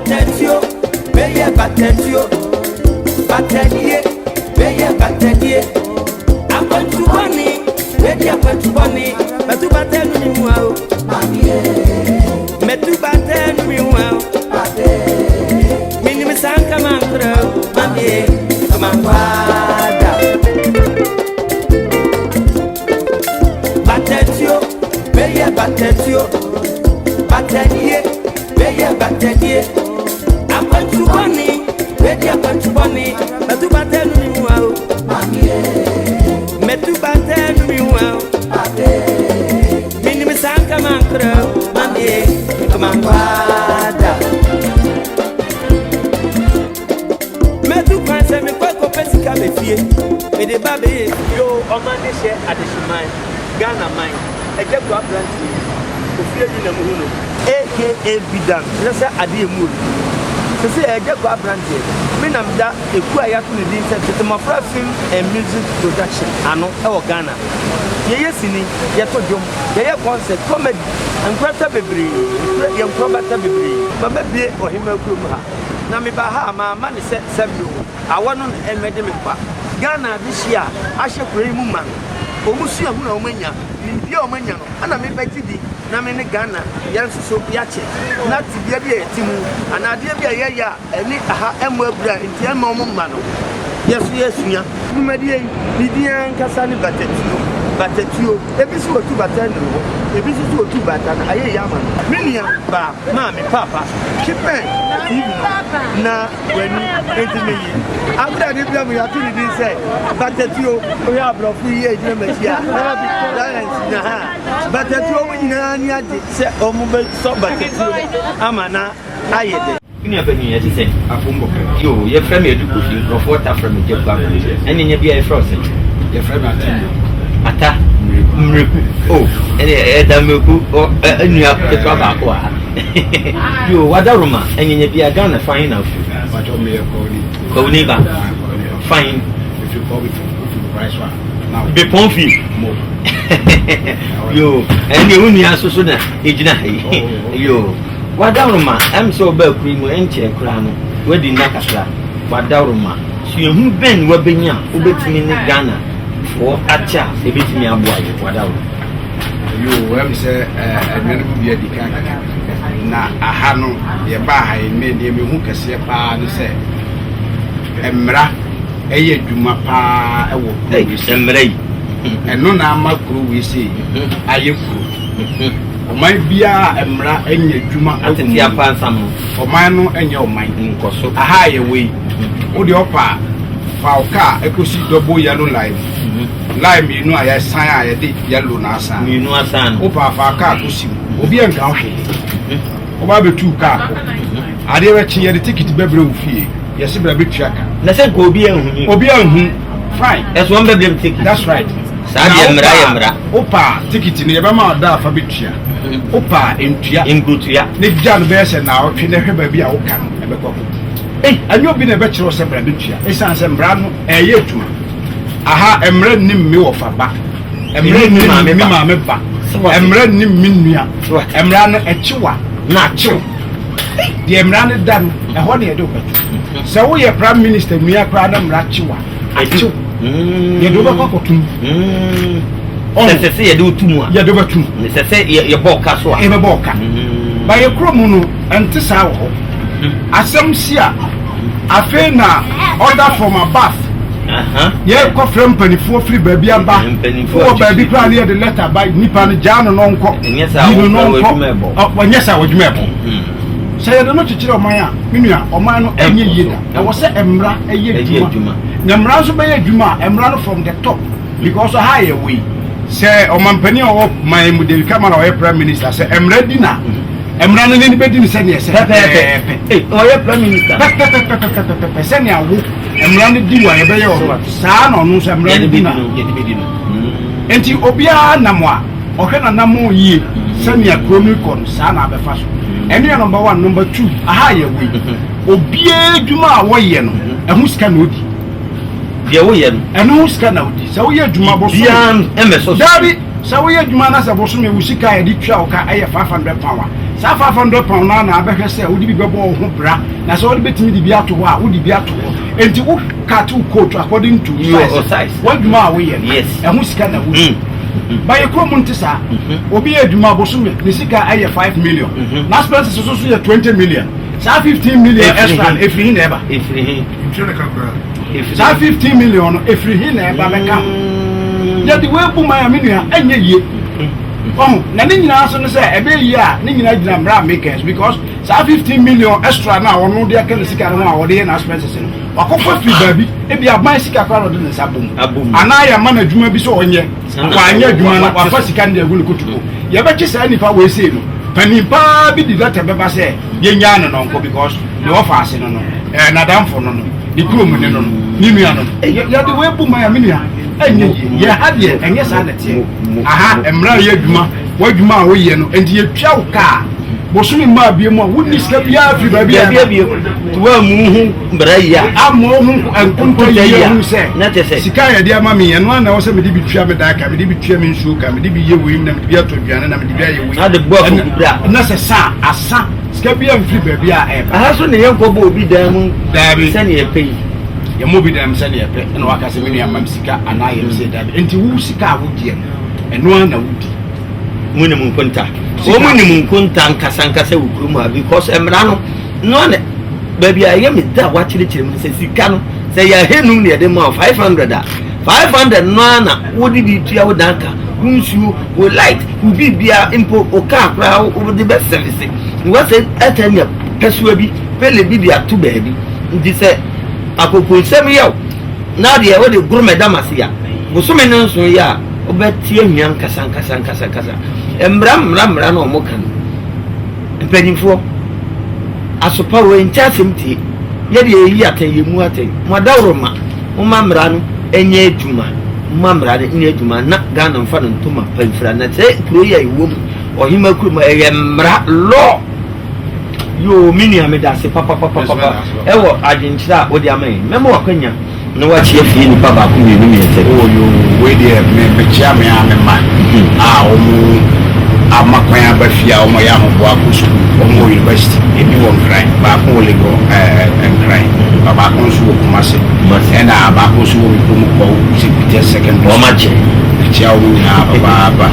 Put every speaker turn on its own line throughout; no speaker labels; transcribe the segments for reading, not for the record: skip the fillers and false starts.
Batatuo, bɛyɛ batatuo, batadie, bɛyɛ batadie. Akwantu bɔne, bɛdi akwantu bɔne. Mɛtu bata nu mi ho a o. Mɛtu bata nu mi ho a o. Minim sanka mankora o. Mamie, kamankwada. Batatuo, bɛyɛ batatuo, batadie, bɛyɛ batadie. Akwantu bɔne, bɛdi akwantu bɔne. Mɛtu bata nu mi ho a o. Mɛtu bata nu mi ho a o. Minim sanka mankora o. Mamie, kamankwada. Mɛtu kwan sɛ mekɔ kɔpɛ sika bɛ fie. Mede ba bɛyɛ fie o. Ɔman de hyɛ adehyeman, Ghana man, ɛgya gu aberanteɛ yi. Ofie yi na muhu no. AKA Bidam, kyerɛ sɛ adeɛ mu odu. Sese ɛgya gu aberanteɛ. Me nam da ekuo a yɛato ne din sɛ Tete Mmɔfra Film and Music Production ano ɛwɔ Ghana. Yɛyɛ sini, yɛto dwom, yɛyɛ concert, comedy, nkorata bebree, yɛ nkorabata bebree. Maba bie ɔhemmaa kurom ha. Na meba ha a maama ne sɛ sɛbio awɔ no na ɛmmɛgye me kwa. Ghana adehye a ahyɛ kuro yi mu ma no, wɔn suahunu a wɔn anya, nimdeɛ a wɔn anya no, ɛna mebɛgye di na me ne Ghana yɛn nso so yɛakyɛ. Na tebea bi a yɛte mu anaa adeɛ bi a yɛyɛ a ɛne aha ɛmmɔ abira nti ɛmma wɔn mma no, yɛ so yɛasua. Dwumadie yi, ne din ankasa ne Batatuo. Batatuo, ebi nso wɔtu bata anu ne ho, ebi nso so wɔtu bata no ayɛ yie ama no. Me nua baa, maame, paapa, twe pɛn TV no na w'ani nti me yi. Agorɔ a de bia mu yɛato ne din sɛ Batatuo. Wohwɛ aborɔfo yi a ɛgyina m'akyi a, Lions na ha. Batatuo wɔn nyinaa ani agye sɛ wɔn bɛsɔ batatuo ama na ayɛ dɛ.
Me nua panyin, ɛte sɛn? Yo, yɛfrɛ me Adu Kofi, nkurɔfoɔ ta frɛ me Gyaku Aberanteɛ. Ɛnne nya bi a yɛfrɛ wo sɛn?
Yɛfrɛ me Ata Mmireku.
Ata Mmireku. Oh, ɛnne ɛda Mmireku nua ketewa baako wɔ ha. Yo, Wadaroma, ɛnne nya bi a Ghana fa he na wofiri?
Mpakyɛw, meyɛ Kɔwuni.
Kɔwuni ba?
Kɔwuni.
Fine.
Mefiri Kɔw Bepɔn so a. Na
Bepɔn fi?
Mo.
Yo, ɛnne wo nua nso so na ɛgyina ha yi. Yo. Wadaroma, ɛm sɛ ɔbaa kuro yi mu ɛnkyɛɛ koraa no, wadi nna kakra. Wadaroma, suahunu bɛn na wabɛnya a wobɛtumi ne Ghana foɔ akyɛ a ɛbɛtumi aboa yɛ? Wadaroma.
Yo, ɛm sɛ anuanom bi adi kan kaka bi. Na aha no, yɛbaa ha yi, me deɛ mehu kɛseɛ paa ne sɛ mmara ɛyɛ adwuma paa ɛwɔ kuro wei sei.
Mmara yi.
Ɛno na ama kuro wei sei ayɛ kuro. Ɔman biara a mmara nyɛ adwuma ɛwɔ
Atete
mu.
apansam no.
Ɔman no nyɛ ɔman.
Nkɔ so.
Aha a yɛwɔ yi, wo deɛ ɔpa a, fa wo kaa ɛkɔsi double yellow line mu. Line mmienu a yɛsan a yɛde yellow na asan.
Mmienu asan no.
Wopa fa kaa kɔsi mu. Obi anka wo hwee. Woba abɛtu kaa kɔ. Adeɛ bɛkye yɛde ticket bɛbrɛ wo fie. Yɛse bra bɛtua ka.
Na sɛ nka obi anhu mi.
Obi anhu. Fine.
Ɛso wɔn bɛbrɛ mu ticket.
That's right.
Saa deɛ mmara yɛ mmara.
Wopa ticket no yɛbɛma wo da afa bɛtua. Wopa ntua.
Nkotua.
Ne gya no bɛyɛ sɛ naawɔtwe na hwɛ baabi a woka no ɛbɛkɔ akɔdu. Ɛnyɛ obi na ɛbɛkyerɛ wo sɛ bra bɛtua. Ɛsiane sɛ mmara no ɛyɛ adwuma. Aha mmara nnim me wɔfa ba. Mmara nnim me maame ba. Mmara nnim me nua. Mmara no ɛkyewa na akyew. Deɛ mmara no da no ɛhɔ na yɛde wo bɛto. Sɛ woyɛ prime minister nua koraa na mmara kyewa akyew. Yɛde wo bɛkɔ akɔto mu.
Sɛ sɛ yɛde wo to mu a.
Yɛde wo bɛto mu.
Sɛ sɛ yɛbɔ ɔka so a.
Yɛbɛbɔ ɔka. Ba yɛ kurom no ɛnte saa wɔ hɔ. Asɛm si a afei na order from above. Yɛkɔ frɛ mpanimfoɔ firi baabi aba. Wowɔ baabi koraa ne yɛde letter ba nipa no gyaa no no nkɔ.
Ɛnyɛ saa
Yi no no
wo
nkɔ.
adwuma ɛbɔ.
Ɔnyɛ saa w'adwuma ɛbɔ. Sɛ yɛde no kyekyere ɔman a, me nua, ɔman no ɛnyɛ yie da. Ɛwɔ sɛ mmara ɛyɛ adwuma. Na mmara nso bɛyɛ adwuma a, mmara no from the top. Because ha yɛ wei. Sɛ ɔmampanin a ɔwɔ man mu David Cameron a ɔyɛ prime minister sɛ mmara di na mmara no n'ani bɛdi no sɛnea ɛsɛ pɛpɛɛpɛ.
Ɔyɛ prime minister.
Pɛpɛpɛpɛpɛpɛ sɛnea wo mmara no di wo a yɛbɛyɛ ɔno saa na ɔno nso mmara no di na yɛde bɛdi no. Nti obiara nam a ɔhwɛ n'anammɔn yie sɛnea kuro no kɔ no saa na abɛfa so. Ɛno yɛ number one. Number two, aha yɛ wei. Obiara adwuma a wɔyɛ no ɛho sika na odi.
Deɛ woyɛ no.
Ɛno ho sika na odi. Sɛ woyɛ adwuma bosome.
Biara mmɛsɔ so.
Daabi, sɛ woyɛ adwuma na sɛ bosome wo sika a yɛde tua wo ka ɛyɛ £500 a. Saa £500 no ara na abɛhwɛ sɛ wode bi bɛbɔ wo ho bra, na sɛ wode bɛtumi de bi ato hɔ a, wode bi ato hɔ. Enti wo cut wo coat according to size. W'adwuma a woyɛ no, ɛho sika na wodi. Ba yɛ kurom nte saa. Obi yɛ adwuma bosome, ne sika yɛ 5 million. N'expenses nso so yɛ 20 million. Saa 15 million extra no, efiri he na ɛba?
Ɛfiri he?
Saa 15 million no, efiri he na ɛba bɛka ho? Yɛde wei bu man a, me nua, ɛnyɛ yie. Ɔho na ne nyinaa so no sɛ ɛbɛyɛ yie a, ne nyinaa gyina mmara a meka so, because saa 15 million extra no a ɔno de aka ne sika no ho a ɔde yɛ n'expenses no, wakɔfa firi baabi. Ebi aban sika koraa na ɔde ne nsa bɔ mu, anaa yɛma no adwuma bi sɛ ɔnyɛ, wanyɛ adwuma no, wafa sika no de agu ne kotoku. Yɛbɛkye saa nipa wei sei no, panin paa bi di letter bɛba sɛ yɛnyaa no nɔnkɔ, because ne wɔfa ase no nadamfo no, ne kurom ne no, ne nua no. Yɛde wei bu man a, me nua, ɛnyɛ yie. Yɛ ha deɛ, ɛnyɛ saa na teɛ. Aha mmara yɛ adwuma, w'adwuma a woyɛ no nti yɛtua wo kaa bosome mmaa bie mu a, wonni sika biara firi baabi a
ɛba. Woamu ho mmara yi a
ama wo ho nkonta yie hu sɛ sika a yɛde ama me, ɛno ana ɛwɔ sɛ mede bi tua me dan ka, mede bi tua me nsuo ka, mede bi yɛ wei, na mede bi atɔ aduane, na mede bi ayɛ wei.
Na de bɔ afɔkubra.
Na sɛ sa asa, sika bi amfiri baabi a ɛba.
Aha so ne yɛnkɔbɔ obi dan mu.
Daabi.
Sɛneɛ ɛpɛ yi.
Yɛmmɔ obi dan mu sɛneɛ ɛpɛ, ɛna waka sɛ me nua mam sika anaa yɛm sɛ daabi. Nti wo sika a wogyeɛ no, ɛno ara na wodi.
Mu nim nkonta, wɔn mu nim nkonta nkasa nkasa wɔ kurom ha, because mmara no no ana baabi a ɛyɛ me da a wakyerɛkyerɛ mu sɛ sika no sɛ yɛ ahenum na yɛde ma wo 500 a, 500 no ara na wode bi tua wo dan ka, wo nsuo, wo light, wo biribia, mpo wo kaa koraa wode bɛ service. Wɔsɛ ɛtɛ nya pɛsoa bi pele bi de ato baabi. Nti sɛ akokonsɛm yɛ wo na deɛ wode goro mɛda mase a, bosome no nso yɛ a, wobɛte ahia nkasa nkasa nkasa nkasa. Mmara, mmara, mmara na ɔmo ka no. Mpanyinfoɔ asopa wɔ nkyɛn, asɛm tie yɛde yɛyi atɛn, yɛ mu atɛn. Mo adaworo ma moma mmara no nyɛ adwuma, moma mmara no nyɛ adwuma na Ghana mfa no ntoma pamfira. Na sɛ kuro yi a ɛwɔ mu, ɔhema kurom, ɛyɛ mmara, law. Yoo, me nua, meda ase papapapapa ɛwɔ adwenkyerɛ a wode ama yɛn. Mɛma wakwanya na wakyia fie nipa baako, mmienu, mmiɛnsa bi.
Oh yoo, wei deɛ me mekyia me a me ma a wɔn ama kwan aba fie a wɔn yɛ ahoboa akɔ sukuu. Wɔn wɔ university, ebi wɔ Nkran, baako wɔ Legon, Nkran, baako nso wɔ Kumase, ɛna baako nso wɔ me kurom Kɔw St Peter's Secondary.
Wɔn akyɛ.
Mekyia wɔn nyinaa papaapa.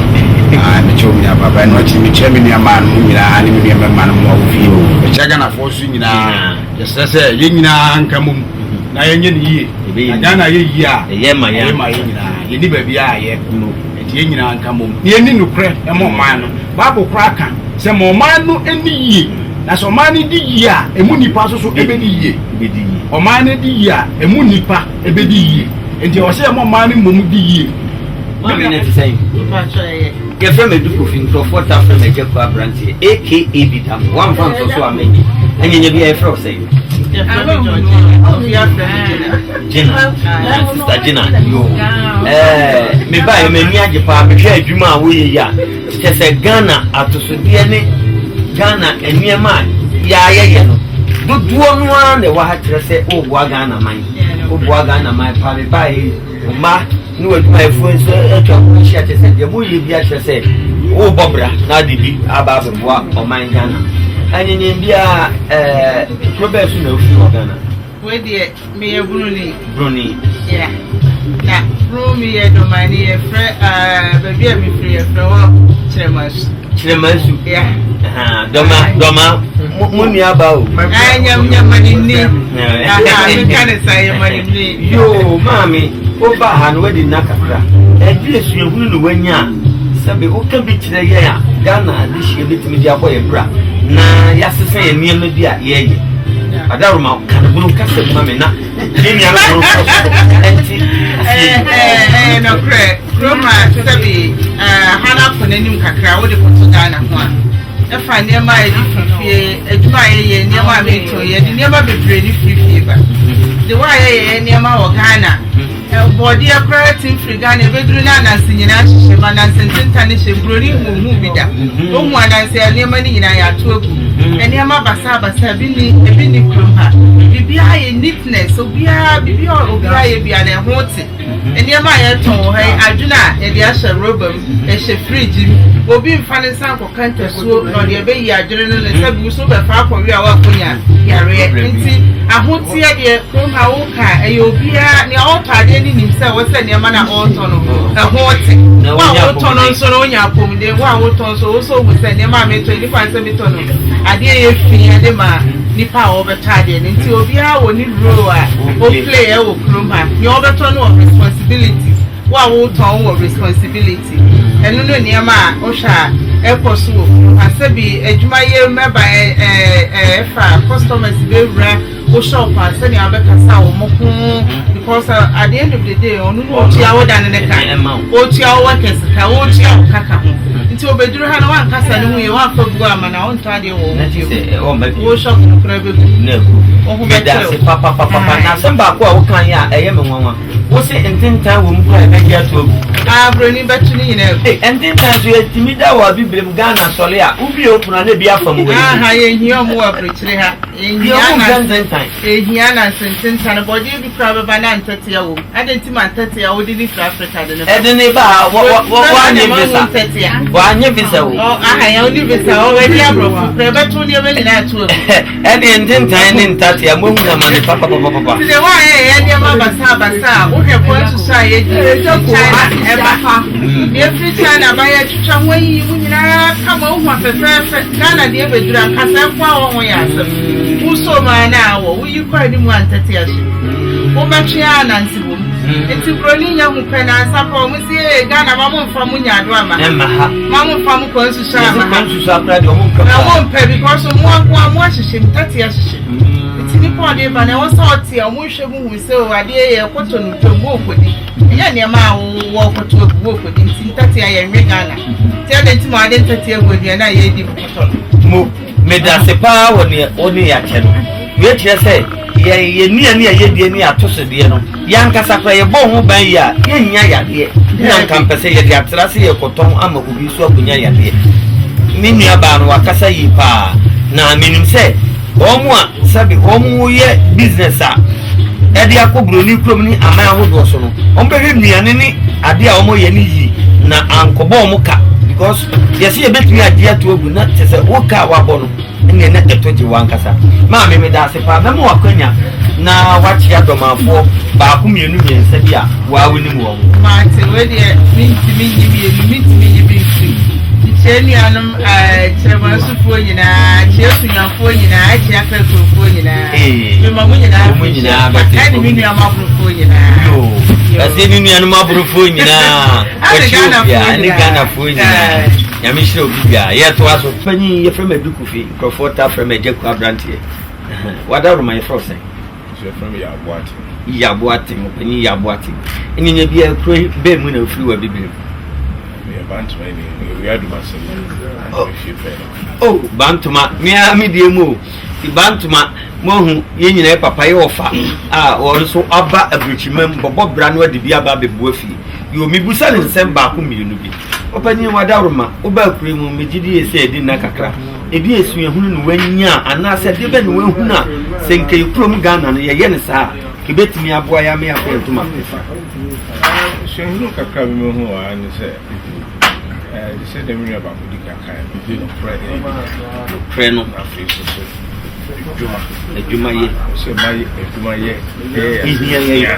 Aa, mekyia wɔn nyinaa papaapa. Ɛno akyi mekyia me nua maa no mu nyinaa ne me nua mmarima no mu a wɔ fie. Mekyia Ghanafoɔ nso nyinaa. Yɛsrɛ sɛ yɛn nyinaa nka mmom na yɛnyɛ ne yie na Ghana yɛ yie a,
ɛyɛ ma
yɛn, ɛyɛ ma yɛn nyinaa. Yɛni baabi a yɛkɔ, nti yɛn nyinaa nka mmom na yɛni nokorɛ ɛma ɔman no. Bible koraa ka sɛ ma ɔman no ani yie, na sɛ ɔman no di yie a, emu nipa nso so ɛbɛdi yie. Ɔman no di yie a, emu nipa ɛbɛdi yie, nti ɛwɔ sɛ yɛma ɔman no mmom di yie.
Maame, ne te sɛn? Yɛfrɛ me Adu Kofi, nkurɔfoɔ ta frɛ me Agya Kua Aberanteɛ, aka bi dam woamfa nsɔ so a mɛnyɛ anyanya bi a. Yɛfrɛ wo sɛn? Gina, Sister Gina. Yo, mebaeɛ m'ani agye paa. Mehwɛ adwuma a woyɛ yi a, kyɛ sɛ Ghana atosodeɛ ne Ghana nneɛma a yɛayɛyɛ no dodoɔ no ara na ɛwɔ ha, kyerɛ sɛ woboa Ghana man, woboa Ghana man paa. Mebaeɛ yi, mma ne w'adwumayɛfoɔ nso atwa ho ahyia, kyerɛ sɛ deɛ moyɛ bi akyerɛ sɛ wobɔ bra na ade bi aba abɛboa ɔman Ghana. Anyanyam biara, kuro bɛɛ so na wofiri wɔ Ghana?
Wei deɛ, meyɛ Buroni.
Buroni.
Yeah. Na Bunu, meyɛ Dɔmani, yɛfrɛ baabi a mefiri, yɛfrɛ hɔ Kyerɛmansu.
Kyerɛmansu.
Yeah.
Dɔma, dɔma mo nua ba o.
Nyɛmanini. Meka ne sa, yɛmanini.
Yoo, maame, woba ha no wadi nna kakra. Ɛde esuahunu na wanya a, sɛbi woka bi kyerɛ yɛn a, Ghana adehyia bɛtumi de abɔ yɛn bra na yɛasesa yɛn nneɛma bi a yɛreyɛ. Adaroma ka ne bunu kasa mu ma me na ne nua no bunu kɔ so ɛnti.
Ɛɛ, nɔkorɛ, kurom a sɛbi ha no akɔ n'anim kakra, wode kɔto Ghana ho a, ɛfa nneɛma a yɛde firi fie, adwuma a yɛyɛ, nneɛma a metɔ, yɛde nneɛma bebree ne firi fie ba. De wa a yɛyɛ nneɛma wɔ Ghana. Bɔɔdeɛ koraa tim firi Ghana ɛbɛduru na ananse nyinaa hyehyɛ mu, ananse ntentan hyɛ mu, buroni nhuu bi da. Ohu ananse a nneɛma no nyinaa yɛato agu. Nneɛma basabasa ebi nni ebi nni kurom ha. Biribiara yɛ neatness, obiara biribiara obiara yɛ biara no ɛho te. Nneɛma a yɛtɔn wɔ ha yi, adwene a yɛde ahyɛ rɔba mu, ɛhyɛ fridge mu, obi mfa ne nsa nkɔka ntasuo na ɔde ɛbɛyi adwene no ne nsa bi so bɛfa akɔwe a wakɔnya yareɛ. Nti ahoteɛ deɛ kurom ha woka a, ɛyɛ obiara, nea ɔretɔ adeɛ no nim sɛ ɛwɔ sɛ nneɛma no a ɔretɔ no ɛho te. Wo a wotɔ no nso no wonya apɔmuden, wo a wotɔ nso wo nso wohu sɛ nneɛma a metɔ yi, nipa sɛ metɔ no adeɛ yɛ fi de ma nipa a ɔrebɛtɔ adeɛ no. Nti obiara wɔ ne role a o play ɛwɔ kurom ha. Nea ɔbɛtɔ no wɔ responsibility, wo a wotɔn wɔ responsibility. Ɛno no nneɛma a wohwɛ a ɛkɔ so wɔ kurom ha. Sɛbi adwumayɛ mu ɛba ɛfa customers bɛwura wo shop a sɛnea wobɛkasa wɔn ho because at the end of the day ɔno no otua wo da ne ne ka, otua wo workers ka, otua wo kaka ho. Nti obeduru ha na wankasa ne ho yie, wamfa bu ama na ɔntɔ adeɛ wɔ wo bio, wo shop no koraa bɛgu
na egu.
Wo ho
Meda
bɛkyerɛ
ase
wo.
Papapapapa. Na asɛm baako a woka yɛ a ɛyɛ me nwanwa, wo se ntentan wɔ mu koraa yɛbɛgye ato agu.
Ah, buroni bɛto ne nyinaa agu.
Ei, ntentan so yɛtumi da wɔ abibirem. Ghana sɔre a wobie wo pono a na ebi afa mu wɔ
Aha
anim.
yɛhia ɔmo wɔ aburokyire ha.
Deɛ
Yɛhia
ɔmo mpɛ
nanse
ntentan.
Yɛhia nanse ntentan. Bɔdeɛ bi koraa bɛba na ntɛtea wɔ mu. Adɛn nti ma ntɛtea wode ne firi Africa de ne ba?
Ɛde ne ba a
Bɛma
wanyɛ
ne ma
visa
hu ntɛtea.
Wanyɛ visa o.
Ɔ aha yɛn wone visa ɔwɔ aborɔfo koraa ɛbɛto nneɛma nyinaa ato agu.
Ɛdeɛ ntentan ne ntatea moahu amane papapapapa.
Nti deɛ woayɛ yɛ nneɛma basabasa a wohwɛ kwan susu a yɛdi firi China ɛba. Deɛ firi China ba yɛtwitwa ho ayiyi mu nyinaa kama wohu afɛfɛɛfɛ. Ghana deɛ bɛduru ankasa nko a wɔ ho yɛ asɛm. Wosɔ mu a na awɔ, woyi kɔ anim a ntɛte ahye. Wobɛtwe a nanse wɔ mu. Nti buroni nya hu pɛ nansa pɛ ɔmo si ee Ghana ma mo mfa mo nyaado ama ha.
Ɛmma ha.
Ma mo mfa mo kwan susu
Yɛsɛ
ama ha.
kwan susu akora deɛ ɔmo mpɛ
Na
koraa.
wɔn mpɛ because mo nko a mo ahyehyɛ mu tɛte ahyehyɛ mu. Nti nipa a ɔde ba no ɛwɔ sɛ ɔte a ɔmo nhwɛ mu hu sɛ o adeɛ yɛ kɔtɔ no dwam wɔ okodi. Ɛnyɛ nneɛma a wowɔ kɔtɔ agu wɔ okodi nti ntɛte a yɛnwe Ghana. Nti ɛdɛ nti ma ade ntɛte agu aduane a yɛredi mu kɔtɔ no.
Mo meda ase paa wɔ neɛ wo ne yɛakyɛ no. Wei kyerɛ sɛ yɛn yɛn nnuane a yɛdie ne atosodeɛ no yɛn ankasa koraa yɛbɔ ho ban yie a yɛnnya yadeɛ. Na nka mpɛ sɛ yɛde atra sɛ yɛkɔtɔn ama obi nso akɔnya yadeɛ. Me nua baa no wakasa yie paa na menim sɛ wɔn a sɛbi wɔn yɛ business a ɛde akɔ buroni kurom ne aman ahodoɔ so no wɔn bɛhwɛ nnuane ne adeɛ a wɔn yɛ no yie na ankɔbɔ wɔn ka because yɛsɛ yɛbɛtumi agye ato agu na kyɛ sɛ wo ka a wabɔ no ɛnneɛ na ɛtɔ gye wankasa. Maame, meda ase paa. Mɛma wakwanya na wakyea dɔmanfoɔ baako mmienu mmiɛnsa bi a waa wonim wɔn.
Mate, wei deɛ mentumi nyi mmienu, mentumi nyi bi mfiri. Kyerɛ nuanom kyerɛmansofoɔ nyinaa, kyerɛ sunyanfoɔ nyinaa, kyerɛ afɛnkurɔfoɔ nyinaa. Mema mo nyinaa
Mo nyinaa bɛte.
Ɛne me nuanom aborofoɔ nyinaa.
Yo, ɛsɛ ne nuanom aborofoɔ nyinaa.
Ɛne
Wɔkyerɛ
Ghanafoɔ
obiara, ne
nyinaa.
Ghanafoɔ nyinaa. Nyame hyira obi biara. Yɛtoa so. Panyin, yɛfrɛ me Adu Kofi. Nkurɔfoɔ taa frɛ me Agya Kua Aberanteɛ. Wada Roma, yɛfrɛ wo sɛn?
Nso yɛfrɛ me Yaboate.
Yaboate, ɔpanyin Yaboate. Nyinya biara kuro bɛn mu na ofiri wɔ Abibirem?
Meyɛ Bantama ni, meyɛ Wia Dumase ni.
Oh.
Mefie pɛɛ no.
Oh, Bantama, me ara me deɛ mu o. Ti Bantama, moahu yɛn nyinaa yɛ papa yɛ ɔfa a wɔn nso aba aburokyima mu bɔbɔ bra no ade bi aba abɛboa fie. Yo, mebusa ne nsɛm baako mmienu bi. Ɔpanyin Wadaworoma, wobaa kuro yi mu, megye di yie sɛ ɛdi nna kakra. Ɛdeɛn suahunu na woanya anaasɛ ɛdeɛ bɛn na woahunu a sɛ nka yɛ kurom Ghana no yɛyɛ no saa a ɛbɛtumi aboa yɛ ama yɛakɔ yɛn ntoma pɛ?
Suahunu kakra bi mehu wɔ ha ne sɛ te sɛ deɛ me nua baako di kan kae no, nokorɛ na ɛdi kan.
Nokorɛ no.
Na afei nso so adwuma.
Adwuma yɛ.
Sɛ ma yɛ adwuma yɛ ɛyɛ
Ehia yɛ.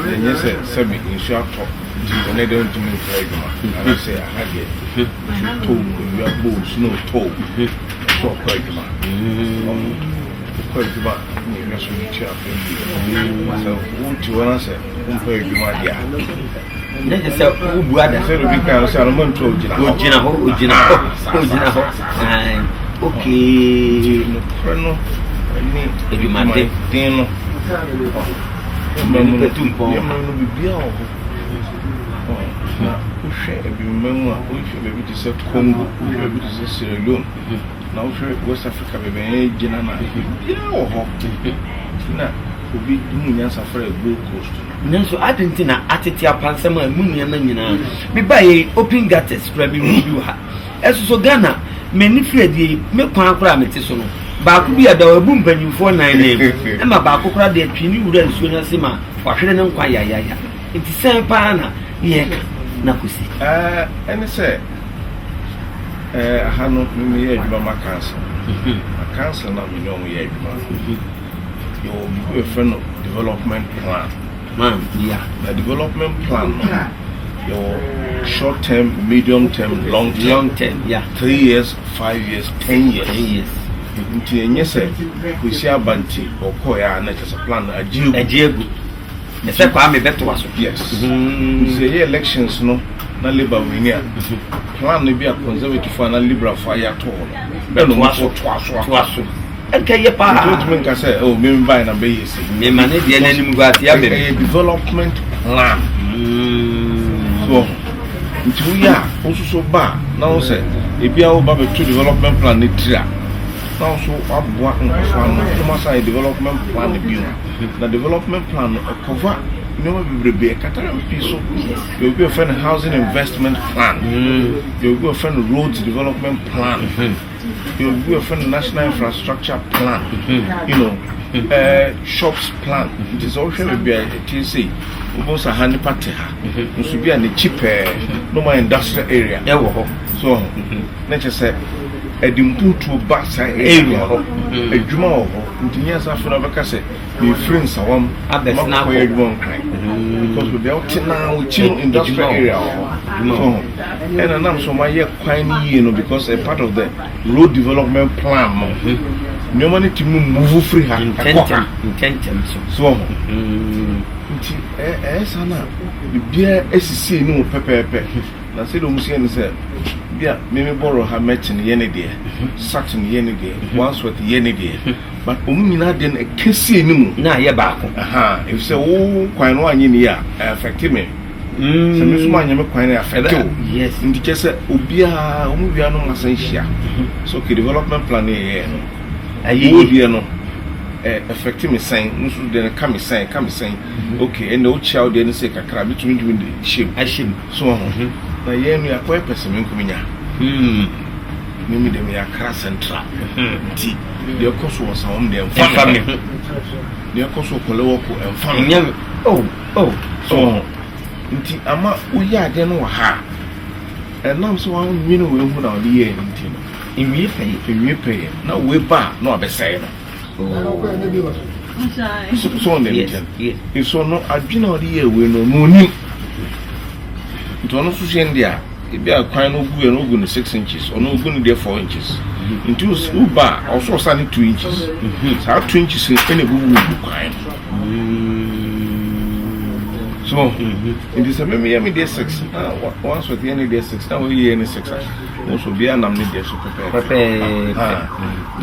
Ɛnyɛ sɛ sɛbi nsuo atɔ nti ɛnɛ deɛ ntumi nkɔ adwuma anaasɛ aha deɛ nsuo tɔ owia bɔ snow tɔ sɛ ɔkɔ adwuma ɔkɔ adwuma na ɛhwɛ so de tua fam bi sɛ wote hɔ na sɛ wompɛ adwuma deɛ a
ne kyɛ sɛ wobu ada
sɛ obi kan sɛ anoma ntu a ogyina hɔ
ogyina hɔ ogyina hɔ ogyina hɔ okay
nokorɛ no ne
adwumaden
den no
nipa tu mpɔn
yɛmmerɛ no biribiara wɔ hɔ na wohwɛ abibima mu a wohwɛ baabi te sɛ Congo, wohwɛ baabi te sɛ Sierra Leone, na wohwɛ West Africa baabi a yɛgyina no a biribiara wɔ hɔ nti na.
obi hu nyansa frɛ Gold Coast no.
Nanso adɛn nti na atete apansam a emu nneɛma nyinaa mebaeɛ yi open gutters koraa menhuu bi wɔ ha. Ɛso so Ghana m'ani firi adie yi me kwan koraa a mete so no baako bi a da hɔ abu mpanyinfoɔ nan nan mu ɛma baako koraa deɛ twe ne wura nsuo no ase ma wahwere ne nkwa yayaya nti sɛn paa na yɛreka na kɔsi.
Ɛɛ ɛne sɛ ɛɛ aha no me meyɛ adwuma ma council na council na me ne wɔn yɛ adwuma no yɛwɔ biribi yɛfrɛ no development plan.
Man, yeah.
Na development plan no yɛwɔ short term, medium term, long term.
Long term, yeah.
3 years, 5 years, 10 years.
10 years.
Nti ɛnyɛ sɛ Kwesi aba nti ɔkɔɛ a na kyerɛ sɛ plan no agye egu.
Agye egu. Ɛsɛ Kwame bɛtoa so.
Yes. Nti sɛ ɛyɛ elections no na Labour win a, plan no bi a Conservative fo anaa Liberal fo ayɛ ato hɔ no, ɛna
Bɛtoa
ɔmo
so.
toa so.
Toa so. Ɛnka yɛ paa.
Nti wotumi nka sɛ, oh, me mbae na bɛyɛ si.
Mema ne deɛ n'anim gu ase abɛm.
Ɛyɛ development plan. So nti woyɛ a wososo ba a na wo sɛ ebi a woba bɛto development plan ne tiri a na wo so waboa nkurɔfoɔ ano na mo asan yɛ development plan bio. Na development plan no ɛcover nneɛma bebrebe, ɛkata pii so. Yɛ obi a wɔfrɛ no housing investment plan, yɛ obi a wɔfrɛ no roads development plan, yɛ obi a wɔfrɛ no national infrastructure plan, shops plan. Nti sɛ wohwɛ baabi a ɛte sei, wobɛhu sɛ ha nipa te ha nso bi a n'akyi pɛɛ no ma industrial area
ɛwɔ hɔ.
So na kyerɛ sɛ ɛde mpuntuo ba saa area hɔ, adwuma wɔ hɔ. Nti nyɛ sɛ afei na wobɛka sɛ mefiri Nsawam
Abɛsena
makɔyɛ
akɔ.
Adwuma Nkran because baabi a wote naa wɔkyi no industrial
Adwuma wɔ
area wɔ hɔ. So ɛna nam so ɔmayɛ kwan no yie no because a part of the road development plan no, nneɛma no tumi move firi ha ɛkɔ ha.
Ntɛntɛm ntɛntɛm so.
So nti ɛyɛ saa na biribiara asisi anim pɛpɛɛpɛ. Na sɛdeɛ ɔmo si yɛ no sɛ bi a meme bɔrɔ ha, Mɛkyen yɛ ne deɛ, Saturn yɛ ne deɛ, Wandsworth yɛ ne deɛ, but ɔmo nyinaa deɛ no ɛkɛsi anim
Na ayɛ baako.
Aha, efisɛ wo kwan no anyɛ ne yie a, ɛaffect me. Sɛ me nso manyɛ me kwan no, ɛaffect wo. Nti kyɛ sɛ obiara ɔmo wia no ma asan hyia so, okay, development plan no yɛyɛ no
Ayɛ
wo
yie.
Deɛ no ɛ affect me sɛn, nso deɛ no ka me sɛn, ka me sɛn. Okay, ɛnna wokyia wo deɛ no sɛ kakra metumi ntumi de hyɛ mu.
Ahyɛ mu.
So ɔho na yɛn no yɛakɔyɛ pɛ sɛ me nko menya mimi de meyɛ Accra Central, nti deɛ ɛkɔ so wɔ Nsawam deɛ
ɛmfa
ɛmfa
me
me
ho.
ho, deɛ ɛkɔ so wɔ Korle Wako ɛmfa me ho.
Ɛnyɛ me oh.
So ɔho nti ama woyɛ adeɛ no wɔ ha a, ɛnam sɛ woanwene wei ho na wode yɛɛ no nti no
nwie pɛyɛ.
Nwie pɛyɛ na wei ba a na wabɛsɛe no. So ɔne nkyɛn nso no adwene a ɔde yɛɛ wei no no onim, nti ɔno nso hyɛ no deɛ a ebi a kwan no ogu yɛ no, ogu no 6 inches, ɔno ogu no deɛ 4 inches, nti woba a ɔso ɔsa ne 2 inches. Saa 2 inches no ɛna ebubu gu kwan no so. Nti sɛ mímí yɛ mi deɛ 6 na wɔn nso yɛ ne deɛ 6 na wɔn yɛ ne 6 a, wɔn nso obiara nam ne deɛ so pɛpɛɛpɛ.
Pɛpɛɛpɛ.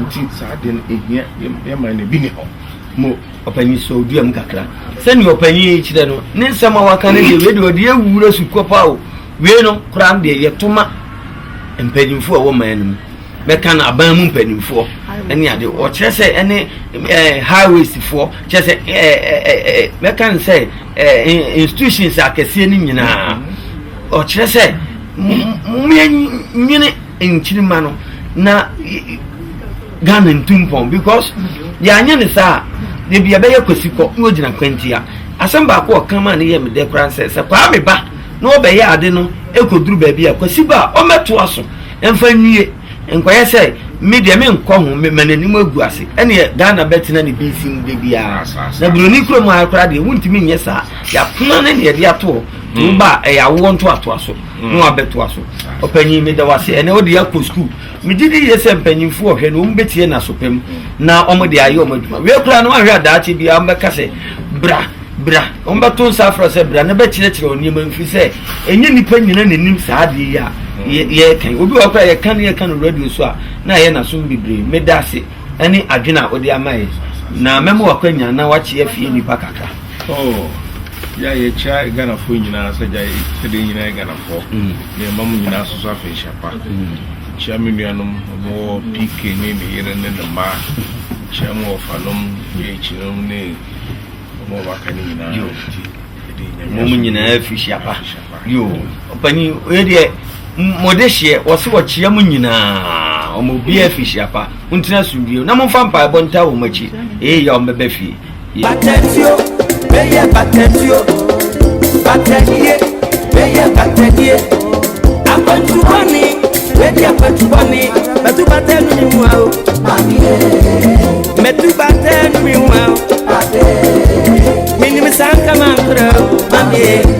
Nti saa deɛ no ehia yɛ man no ebi ni hɔ.
Mo ɔpanyin sɔ odua mu kakra sɛnea ɔpanyin yi kyerɛ no ne nsɛm a waka no deɛ, wei deɛ ɔde awura sukɔ pa o. Wei no koraa no deɛ, yɛto ma mpanyinfoɔ a ɛwɔ man no mu, bɛka no aban mu mpanyinfoɔ ɛne ade ɔkyerɛ sɛ ɛne highways foɔ kyerɛ sɛ ɛɛ ɛɛ ɛɛ bɛka no sɛ institutions akɛseɛ no nyinaa, ɔkyerɛ sɛ mmea nkyirima no na Ghana ntu mpɔn, because yɛanyɛ ne saa a, ebi yɛbɛyɛ Kwasi kɔ na ogyina kwantia. Asɛm baako a ɔka maa ne yɛ me dɛ koraa sɛ Kwame ba na ɔbɛyɛ ade no ekɔduru baabi a Kwasi ba a ɔmmɛtoa so mfa nwie, nkɔyɛ sɛ me deɛ menkɔ ho ma n'anim agu ase. Ɛneɛ Ghana bɛtena ne bi nsi mu de biara na buroni kurom ha koraa deɛ, wontumi nyɛ saa. Yɛapena ne ne yɛde ato hɔ nti woba a, ɛyɛ awoɔ ntoatoa so na wabɛtoa so. Ɔpanyin, meda wase. Ɛnɛ wode akɔ sukuu. Megye di yie sɛ mpanyinfoɔ ɔhwɛ no, wɔn bɛtie n'aso pam na wɔn de ayɛ wɔn adwuma. Wei koraa no, wahwɛ adaakye biara wɔn bɛka sɛ bra bra, wɔn bɛto nsa afrɛ sɛ bra na bɛkyerɛkyerɛ wɔn nneɛma mfiri sɛ ɛnyɛ nipa nyina n'anim saa adeɛ yi a yɛreka yi. Obi wɔ hɔ koraa yɛka no, yɛka no radio so a na ayɛ n'asom bebree. Meda ase ɛne adwene a wode ama yɛ na mɛma wakwanya na wakye afie nipa kakra.
Oh, yɛ a yɛkyia Ghanafoɔ nyinaa sɛ gya sɛdeɛ nyinaa yɛ Ghanafoɔ na yɛma mo nyinaa so so afenhyia pa. Kyia me nuanom ɔmowɔ PK ne ne yere ne ne mma. Kyia mo wɔfanom ne akyinom ne Wɔn a wɔaka no nyinaa
Yo.
nti yɛde Nyame
Mo mu
asomdwoe
nyinaa fi hyia pa.
afi hyia pa.
Yo, ɔpanyin, oyɛ deɛ mode hyeɛ wɔse wɔkyea mo nyinaa ɔmo obiara fi hyia pa. Montena asomdwoe na momfa mpaebɔ ntaa wɔn akyi. Ee yɛ wɔn bɛba fie.
Batɛtuo, meyɛ batɛtuo, batɛdie, meyɛ batɛdie. Akwantu bɔne, medi akwantu bɔne, mɛtu batɛ nu mi ho a o. Mɛtu batɛ nu mi ho a o. Minim saa nka mankora o, mamie.